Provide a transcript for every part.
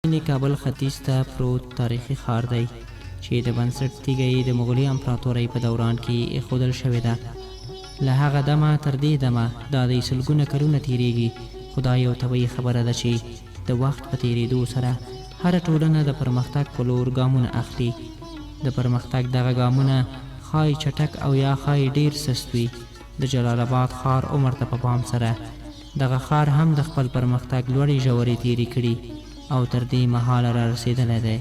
پلازمېنې کابل ختیځ ته پروت تاریخي ښار دی چې د بنسټ تیږه یې د مغلي امپراتورۍ په دوران کې ایښودل شوې ده. له هغه دمه تر دې دمه دا دی سلګونه کلونه تیریږي، خو دا یو طبیعي خبره ده چې د وخت په تیریدو سره هره ټولنه د پرمختګ په لور ګامونه اخلي. د پرمختګ دغه ګامونه ښايي چټک او یا ښايي ډیر سست وي. د جلال اباد ښار عمر ته په پام سره دغه ښار هم د خپل پرمختګ لوړې ژورې تیرې کړي او تر دې مهاله را رسېدلی دی.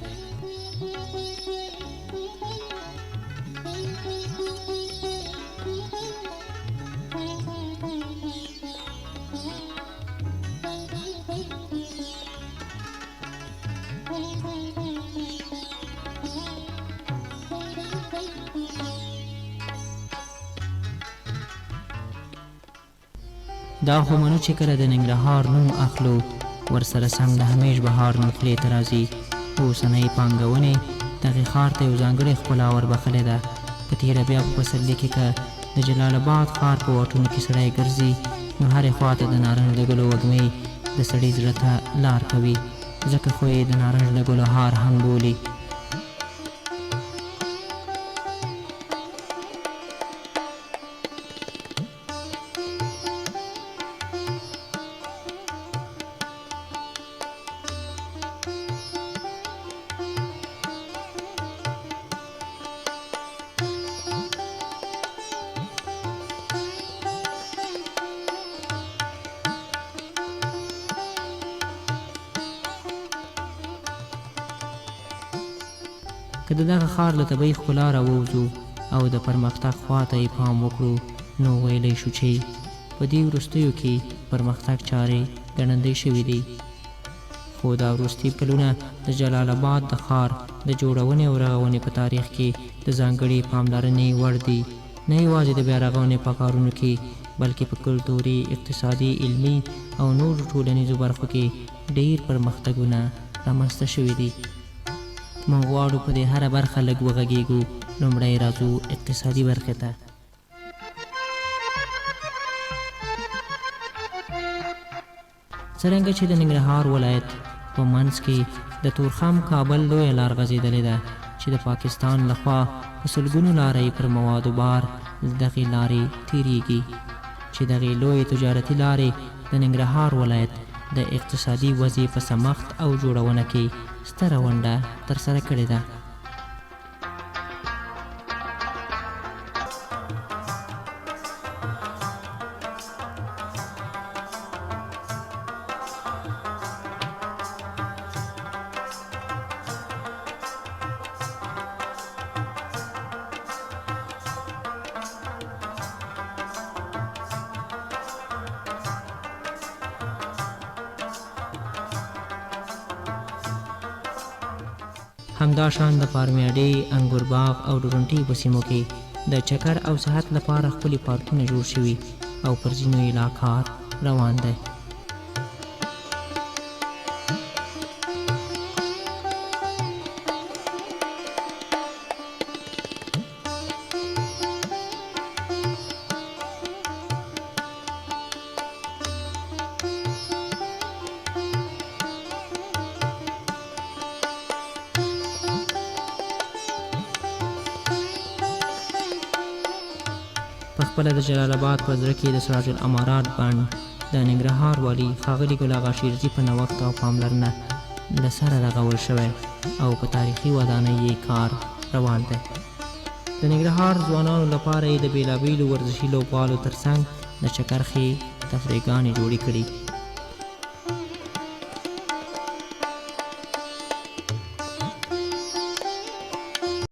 دا خو منو چې کله د ننګرهار نوم اخلو، ورسره سم د همیش بهار نوم خولې ته راځي. اوسنۍ پانګونې دغې ښار ته یو ځانګړې ښکلا وربخښلې ده. په تېره بیا په پسرلي کې که د جلال اباد ښار په واټونو کې سړی ګرځي، نو هرې خوا ته د نارنج د ګلو وږمې د سړي زړه ته لار کوي، ځکه خو یې د نارنج د ګلو هار هم بولي. که د دغه ښار له طبیعي ښکلا راووځو او د پرمختګ خوا ته یې پام وکړو، نو ویلی شو چې په دې وروستیو کې پرمختګ چارې ګړندۍ شوې دي. خو دا وروستي کلونه د جلال اباد د ښار د جوړونې او رغونې په تاریخ کې د ځانګړې پاملرنې وړ دي. نه یوازې د بیارغونې په کارونو کې، بلکې په کلتوري، اقتصادي، علمي او نورو ټولنیزو برخو کې ډېر پرمختګونه رامنځته شوي دي. موږ غواړو په دې هره برخه لږ وغږېږو. لومړی راځو اقتصادي برخې ته. څرنګه چې د ننګرهار ولایت په منځ کې د تورخم کابل لویه لار غځېدلې ده چې د پاکستان له خوا په سلګونو لارۍ پر موادو بار له دغې لارې تېرېږي، چې دغې لویې تجارتي لارې د ننګرهار ولایت د اقتصادي وضعې په سمښت او جوړونه کې ستره ونډه ترسره کړې ده. همداشان د فارمیاډې، انګورباغ او ډورنټې په سیمو کې د چکر او صحت لپاره ښکلي پارکونه جوړ شوي او پر ځینو یې لا کار روان دی. په خپله د جلال اباد په زړه کې د سراج الامارات بڼ د ننګرهار والي ښاغلي ګل اغا شیرزي په نوښت او پاملرنه له سره رغول شوی او په تاریخي ودانۍ یې کار روان دی. د ننګرهار ځوانانو لپاره یې د بېلابېلو ورزشي لوبغالو ترڅنګ د چکرخې تفریحګانې جوړې کړي.